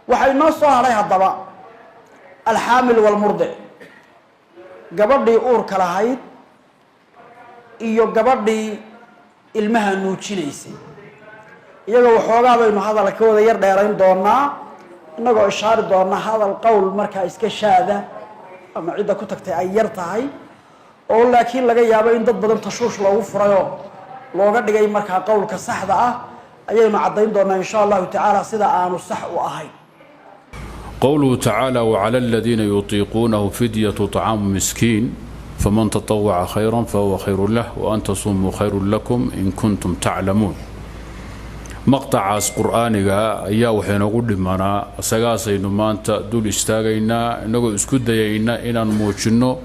Waxaa inoo soo hadhay haddaba alxaamil walmurdic, gabadhii uurka lahayd iyo gabadhii ilmaha nuujinaysay. Iyagoo waxoogaa baynu hadal ka wada yar dheerayn doonaa, innagoo ishaari doonaa hadal qowl markaa iska shaada ama cidda ku tagtay ay yar tahay, oo laakiin laga yaabo in dad badan tashuush loogu furayoo looga dhigay markaa qowlka saxda ah. Ayaynu caddayn doonaa, insha Allahu tacaala, sida aanu sax u ahayn. Qowluhu tacaala: wclى aladiina yutiiquunahu fidyatu طacaamu miskiin, faman taطawaca khayra fahuwa khayru lah, waan tasumuu khayru lakum in kuntum taclamuun. Maqtacaas qur'aaniga ayaa waxaynoogu dhimanaa, isagaasaynu maanta dul istaagaynaa, innagoo isku dayayna inaan muujinno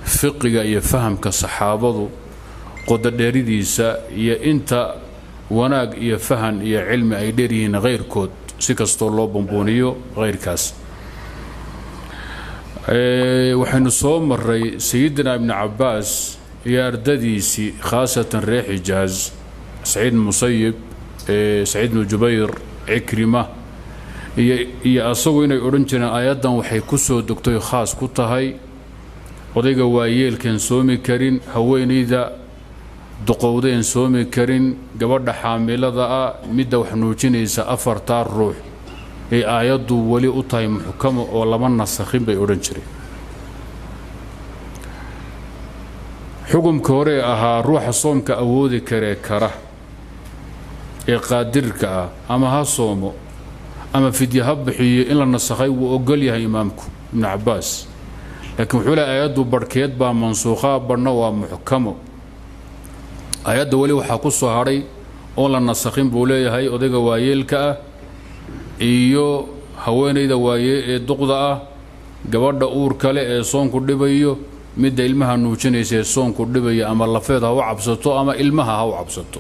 fiqiga iyo fahamka saxaabadu qododheeridiisa iyo inta wanaag iyo fahan iyo cilmi ay dheeryihiin hayrkood, si kastoo loo bambooniyo hayrkaas. Waxaynu soo maray Sayidina Ibni Cabbaas iyo ardadiisii, khaasatan reer Xijaaz, Saciid Musayib, Saciid bnu Jubayr, Cikrima iyo asagu, inay odhan jireen aayaddan waxay ku soo degtoy khaas ku tahay odayga waayeelkeen soomi karin, haweenayda duqowdeen soomi karin, gabadha xaamilada ah, midda wax nuujinaysa. Afartaa ruux ee aayaddu weli u tahay muxkamo oo lama nasakhin bay odhan jireen. Xukumka hore ahaa ruuxa soomka awoodi karee kara ee qaadirka ah, ama ha soomo ama fidye ha bixiyo, in la nasakhay wuu ogol yahay imaamku Ibnu Cabbaas, laakiin wuxuu lehay aayaddu barhkeed baa mansuukhaa, badhna waa muxkamo. Aayadda weli waxaa ku soo hadhay oon la nasakhin, buu leeyahay, odayga waayeelka ah iyo haweenayda waaye ee duqda ah, gabadha uur kale ee soonku dhibayo, midda ilmaha nuujinaysa ee soonku dhibayo, ama lafeed ha u cabsato ama ilmaha ha u cabsato.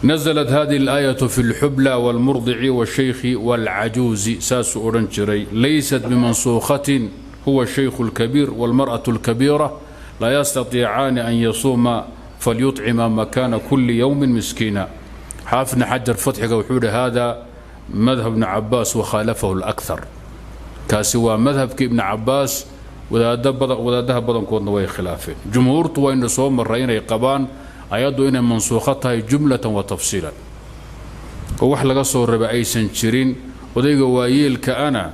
Naزlat hadihi اlaayaة fi اlxubla wاlmurdici wالshaykhi wاlcajuuzi, saasuu odhan jiray. Laysat bimansuukhatin, huwa الshaykhu اlkabiir wاlmarأaة اlkabiira laa yastatiicaani an yasuuma falyuطcima makaana kuli ywmi miskiina. Xaafidna Xajar fatxiga wuxuu yihi: hada madhab Ibni Cabaas wakhaalafahu اlأkhar. Kaasi waa madhabka Ibni Cabaas, wadaadaha badankoodna way khilaafeen. Jumhuurtu waynu soo maray inay qabaan ayaddu inay mansuukho tahay jumlatan wa tafsiilan, oo wax laga soo rabay aysan jirin. Odayga waayeelka-ana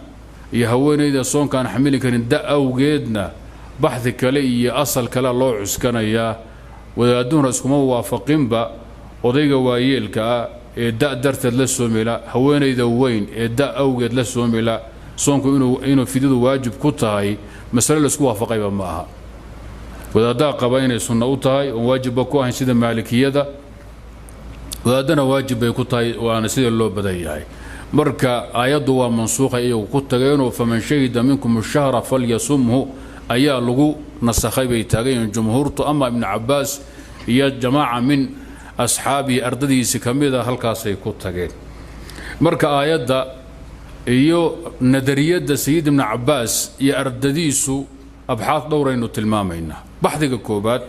iyo haweenayda soonka aan xamili karin da awgeedna baxdi kale iyo asal kale loo cuskanayaa. Wadaaduhuna iskuma waafaqinba odayga waayeelka ah ee da darteed la soomila, haweenayda weyn ee da awgeed la soomila soonku inuu fidyadu waajib ku tahay. Masale laisku waafaqayba ma aha. Wadaaddaa qaba inay sunno u tahay oon waajibba ku ahayn, sida Maalikiyada. Wadaaddana waajib bay ku tahay, waana sida loo badan yahay. Marka aayaddu waa mansuukha iyagu ku tageenoo faman shahida minkum ashahra falyasumhu ayaa lagu nasakhay bay taagan yihiin jumhuurtu. Ama Ibnu Cabbaas iyo jamaaca min asxaabihi, ardadiisi ka mida, halkaasay ku tageen. Marka aayadda iyo nadariyadda Sayid Ibnu Cabbaas iyo ardadiisu abxaad dhowraynu tilmaamaynaa. Baxdiga koobaad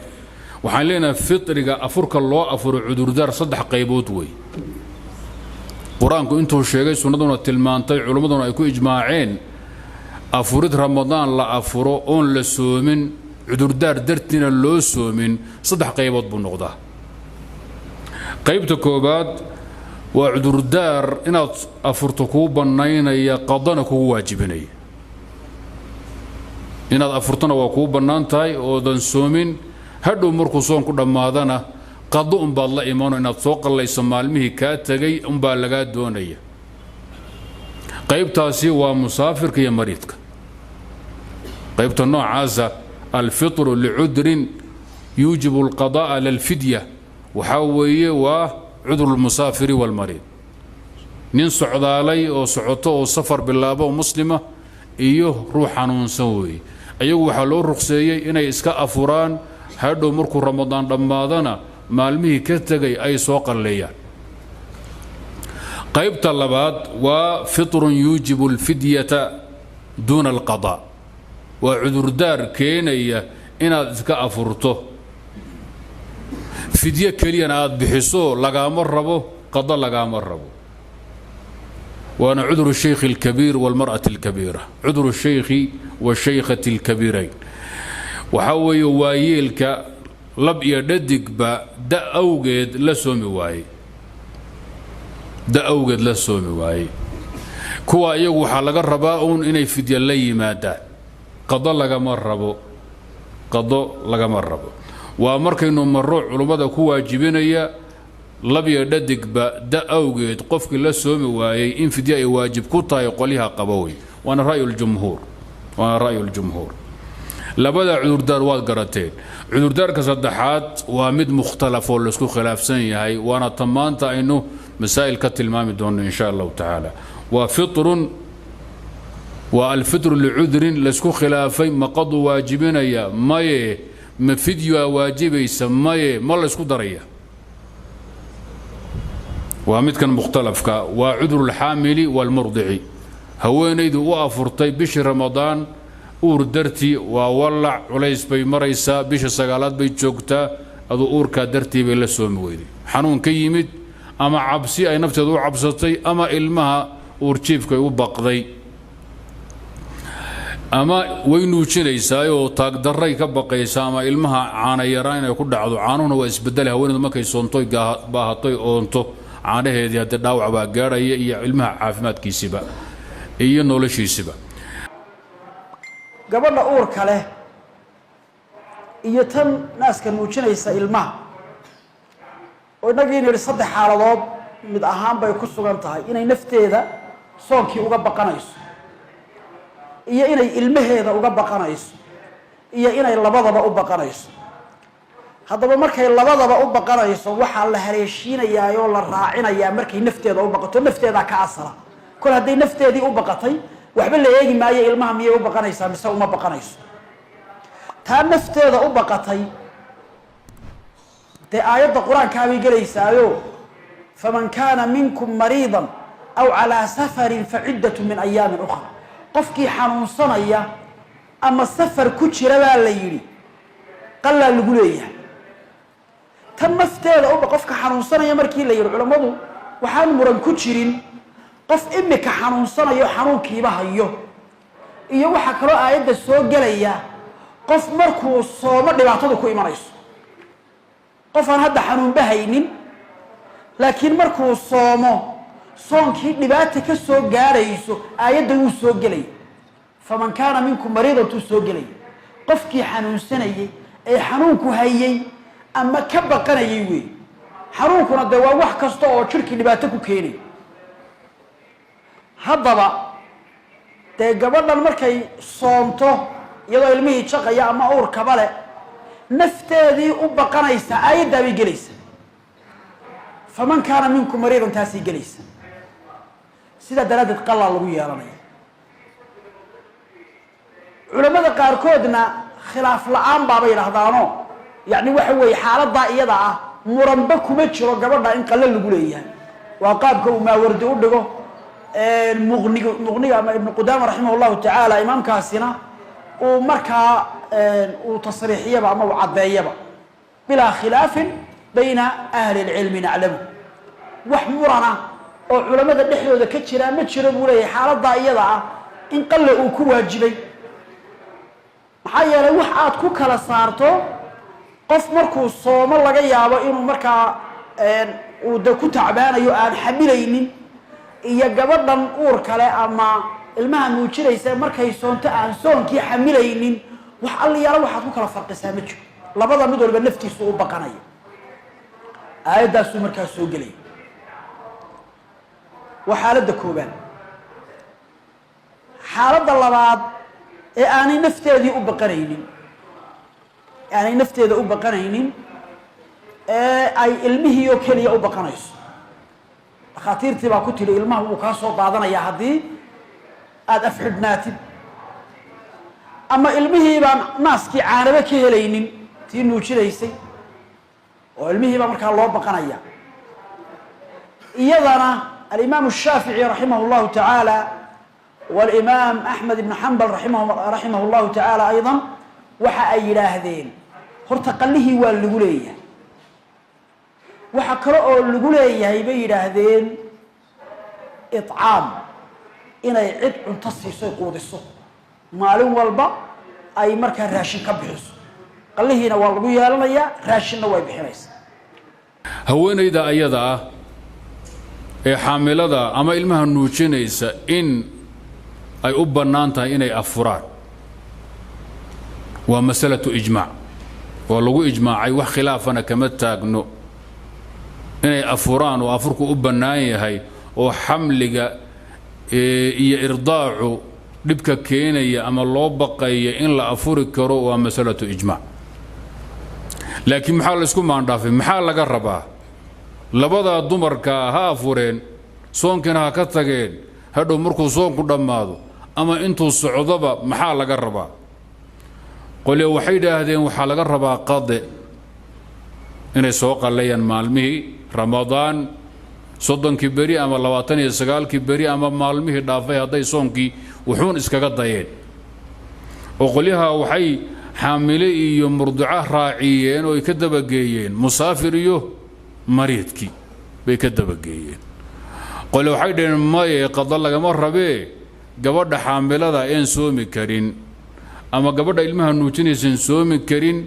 waxaan leenahay fitriga, afurka loo afuro cudurdaar, saddex qaybood wey. Qur-aanku intuu sheegay, sunnaduna tilmaantay, culimmaduna ay ku ijmaaceen, afurid Ramadaan la afuro oon la soomin, cudurdaar dartiina loo soomin, saddex qaybood buu noqdaa. Qaybta koobaad waa cudurdaar inaad afurto kuu bannaynaya, qadana kugu waajibinaya. Inaad afurtona waa kuu bannaan tahay oodan soomin, hadhow markuu soonku dhammaadana qado unbaad la imano, inaad soo qallayso maalmihii kaa tegay unbaa lagaa doonaya. Qaybtaasi waa musaafirka iyo mariidka. Qaybta noocaasa, alfitru licudrin yuujibu alqada'a lalfidya, waxaa weeye waa cudru lmusaafiri waalmariid, nin socdaalay oo socoto oo safar bilaabo oo muslima iyo ruux xanuunsan weeye. Iyagu waxaa loo ruqseeyey inay iska afuraan, hadhow markuu Ramadaan dhammaadana maalmihii ka tegay ay soo qalleeyaan. Qaybta labaad waa fitrun yuujibu alfidyata duuna alqadaa, waa cudurdaar keenaya inaad iska afurto, fidyo keliyana aad bixiso, lagaama rabo qado, lagaama rabo. Waana cudru shaykhi alkabiir walmar'ati alkabiira, cudru shaykhi washaykhati alkabiirayn. Waxaa weeye waayeelka lab iyo dhadigba da awgeed la soomi waayey, da awgeed la soomi waayey. Kuwa iyagu waxaa laga rabaa uun inay fidya la yimaadaan, qado lagama rabo, qado lagama rabo. Waa markaynu marro culummada ku waajibinaya lab iyo dhadigba da awgeed qofkii la soomi waayey in fidya ay waajib ku tahay, qolyaha qabowey. Waana ra'yuljumhuur, waana ra'yuljumhuur. Labada cudurdaar waad garateen. Cudurdaarka saddexaad waa mid mukhtalaf oo laisku khilaafsan yahay, waana ta maanta aynu masaa'il ka tilmaami doonno in sha Allahu tacaala. Waa fitrun, waa alfitru licudrin laysku khilaafay. Ma qadu waajibinaya? Maye. Ma fidyaa waajibaysa? Maye. Ma laysku daraya? Waa midkan mukhtalafka, waa cudru lxaamili waalmurdici. Haweenaydu u afurtay bishii Ramadaan uur dartii, waa wallac, culays bay maraysaa, bisha sagaalaad bay joogtaa, aduu uurkaa dartii bay la soomi weyday, xanuun ka yimid ama cabsi ay nafteedu u cabsatay ama ilmaha uurjiifkay u baqday ama way nuujinaysaayoo taagdarray ka baqaysa ama ilmaha caana yaraan inay ku dhacdo. Caanuhuna waa isbedele, haweenaydu markay soontoy, baahatoy, oonto, caanaheedii haddii dhaawac baa gaadhaya iyo ilmaha caafimaadkiisiba iyo noloshiisiba. Gabadha uurka leh iyo tan naaska nuujinaysa ilmaha, oo innagii nidhi saddex xaaladood mid ahaan bay ku sugan tahay: inay nafteeda soonkii uga baqanayso, iyo inay ilmaheeda uga baqanayso, iyo inay labadaba u baqanayso. Haddaba markay labadaba u baqanayso, waxaa la haleeshiinayaa oo la raacinayaa markay nafteeda u baqato. Nafteedaa ka asala. Kol hadday nafteedii u baqatay, waxba la eegi maayo ilmaha miyay u baqanaysaa mise uma baqanayso. Taa nafteeda u baqatay dee aayadda qur-aankaabay gelaysaayo: "Faman kaana minkum mariidan aw calaa safarin faciddatu min ayaamin ukhra." Qofkii xanuunsanaya ama safar ku jira baa la yidhi qallaa lagu leeyahay. Tan nafteeda u qofka xanuunsanaya markii la yidhi, culammadu waxaan muran ku jirin qof imika xanuunsanayo, xanuunkiiba hayo, iyo waxaa kaloo aayadda soo gelaya qof markuu soomo dhibaatadu ku imanayso. Qof aan hadda xanuunba haynin, laakiin markuu soomo soonkii dhibaata ka soo gaadhayso, aayadda wuu soo gelaya. "Faman kaana minkum mariidan" tuu soo gelaya, qofkii xanuunsanayey ee xanuunku hayey ama ka baqanayay weey. Xanuunkuna dee waa wax kasta oo jirhkii dhibaato ku keenay. Haddaba dee gabadhan markay soonto iyadoo ilmihii jaqaya ama uurkaba le, nafteedii u baqanaysa, aayaddaa bay gelaysa. "Faman kaana minkum mariidan" taasay gelaysa. Sidaa daraaddeed qalaa lagu yeelanaya. Culamada qaarkoodna khilaaf la-aan baabay yidhaahdaano, yacni waxa weeye xaaladdaa iyada ah muranba kuma jiro gabadha in qalo lagu leeyahay. Waa qaabka uu Maawardi u dhigo Muqnig, Muqniga ama Ibnu Qudaama raximah llahu tacaala. Imaamkaasina uu markaa uu tasriixiyaba ama uu caddeeyaba: "Bilaa khilaafin bayna ahli lcilmi naclamu." Wax murana oo culamada dhexdooda ka jiraa ma jiro buu leeyahay xaaladdaa iyada ah in qalle uu ku waajibay. Maxaa yeelay, wax aad ku kala saarto qof markuu soomo laga yaabo inuu markaa uu de ku tacbaanayo, aan xamilaynin, iyo gabadhan uur kale ama ilmaha muujinaysa markay soonto aan soonkii xamilaynin, wax alliyaalo waxaad ku kala farqisaa ma jiro. Labada mid walba naftiisu u baqanaya, aayaddaasuu markaa soo gelaya. Waa xaaladda koobaad. Xaaladda labaad ee aanay nafteedii u baqanaynin, aanay nafteeda u baqanaynin, ee ay ilmihii oo keliya u baqanayso, dhakhaatiirtii baa ku tidhi ilmaha wuu kaa soo daadanayaa haddii aada afxidhnaatid, ama ilmihii baan naaskii caanaba ka helaynin tii nuujinaysay, oo ilmihii baa markaa loo baqanaya. Iyadana alimaamu الshaafiعي raximah اllahu tacaala walimaam Axmed ibn Xambal raximah اllahu tacaala ayضا waxa ay yidhaahdeen horta qallihii waa lagu leeyahay. Waxa kale oo lagu leeyahay bay yidhaahdeen Icaam inay cid cunto siiso, quudiso, maalin walba ay markaa raashin ka bixiso. Qallihiina waa lagu yeelanayaa, raashinna way bixinaysaa. Haweenayda ayada ah ee xaamilada ama ilmaha nuujinaysa in ay u bannaan tahay inay afuraan waa masalatu ijmaac, waa lagu ijmaacay, wax khilaafana kama taagno inay afuraan oo afurku u bannaan yahay oo xamliga iyo irdaacu dhibka keenaya ama loo baqaya in la afuri karo, waa masalatu ijmaac. Laakiin maxaa la isku maandhaafay? Maxaa laga rabaa labadaa dumarkaa? Ha afureen, soonkiina ha ka tageen, hadhow markuu soonku dhammaado ama intuu socdoba maxaa laga rabaa? Qolyo waxay yidhaahdeen waxaa laga rabaa qade, inay soo qallayaan maalmihii Ramadaan, 30-kii beri ama 29-kii beri ama maalmihii dhaafay hadday soonkii wuxuun iskaga dayeen. Oo qolyaha waxay xaamile iyo murdico raaciyeen oo ay ka dabageeyeen musaafir iyo mariidkii bay ka dabageeyeen. Qole waxay dhaheen maye, qado lagama rabee, gabadha xaamilada een soomi karin ama gabadha ilmaha nuujinaysan soomi karin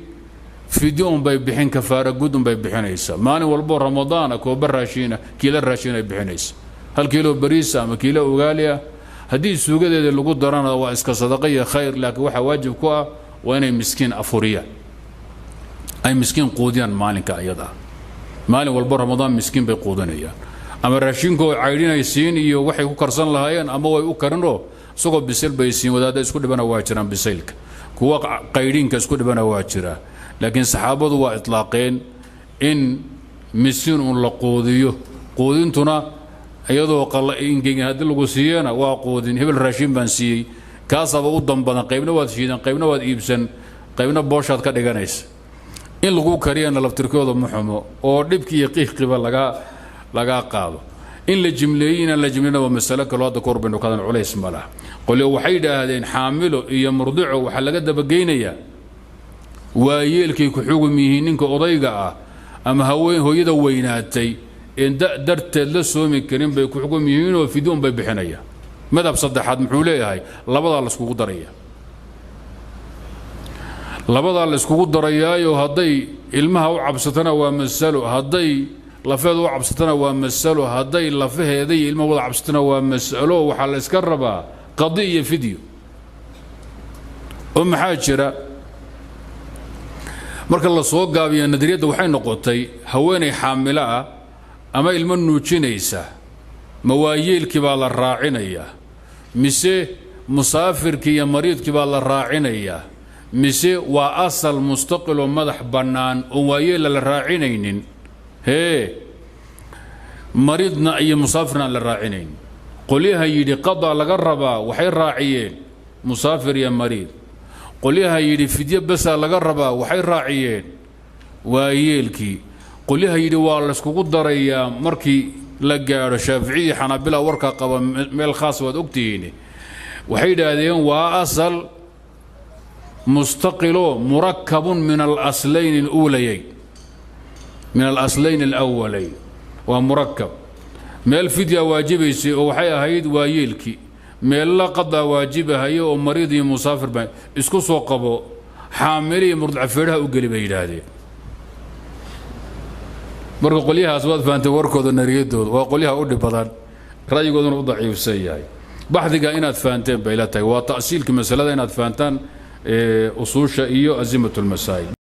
fidyo unbay bixin, kafaara gud unbay bixinaysaa. Maalin walboo Ramadaana kooba raashiina, kiilo raashiin ay bixinaysa, hal kiilo bariisa ama kiilo ugaali ah. Haddii suugadeeda lagu darana waa iska sadaqa iyo khayr, laakiin waxaa waajib ku ah waa inay miskiin afuriyaan, ay miskiin quudiyaan maalinka ayada ah. Maalin walbo Ramadaan miskiin bay quudinayaan, ama raashinkoo caydhinay siin iyo waxay ku karsan lahaayeen, ama way u karinoo isagoo bisil bay siin. Wadaadda isku dhibana waa jiraan bisaylka, kuwa qaydhinka isku dhibana waa jiraa, laakiin saxaabadu waa itlaaqeen in miskiin uun la quudiyo. Quudintuna iyadoo ingegin haddii lagu siiyana waa quudin. Hebel raashin baan siiyey, kaasaaba u danbadan. Qaybna waad shiidan, qaybna waad iibsan, qaybna booshaad ka dhiganaysa. In lagu kariyana laftirkooda ma xumo oo dhibki iyo qiiqiba lagaa qaado. In la jimleeyey, inaan la jimleyna waa masalo kaloo hadda kahor baynu kadan, culays ma laha. Qolyo waxay yidhaahdeen xaamilo iyo murdico waxaa laga dabageynayaa waayeelkay ku xugum yihiin, ninka odayga ah ama haween hooyada weynaatay een da darteed la soomi karin bay ku xugum yihiinoo fidyuun bay bixinayaan. Madhab saddexaad muxuu leeyahay? Labadaa laiskugu daraya, labadaa la iskugu darayaayo hadday ilmaha u cabsatana waa masalo, hadday lafeeda u cabsatana waa masalo, hadday lafaheeda iyo ilmaha wada cabsatana waa masalo. Waxaa la iska rabaa qadi iyo fidyo. Oo maxaa jira? Marka la soo gaabiyo nadariyadda waxay noqotay haweenay xaamilo ah ama ilmo nuujinaysa, ma waayeelkii baa la raacinayaa mise musaafirkii iyo mariidkii baa la raacinayaa, mise waa asal mustaqiloo madax bannaan oon waayeella la raacinaynin, hee mariidna iyo musaafirna aan la raacinaynin? Qolyaha yidhi qadaa laga rabaa waxay raaciyeen musaafir iyo mariid. Qolyaha yidhi fidyo basaa laga rabaa waxay raaciyeen waayeelkii. Qolyaha yidhi waa layskugu darayaa markii la gaadho, Shaaficiy iyo Xanaabila warka qaba, meel khaas waad ogtihiin, waxay yidhaahdeen waa asal mustaqilo murakabun min alaslayn aluulayayn, min alaslayn alawalayn, waa murakab. Meel fidya waajibaysay oo waxay ahayd waayeelkii, meella qadaa waajibahaya oo mariid iyo musaafir ba isku soo qabo, xaamili iyo murdaca feedhaha u geli bay yidhaahdeen. Marka qolyahaas waad fahantay warkooda, nariyadooda waa qolyaha u dhib badan, ra'yigooduna u daciifsan yahay. Baxdiga inaad fahanteen bay la tahay, waa ta'siilka masalada inaad fahantaan usuusha iyo azimat lmasaa'il.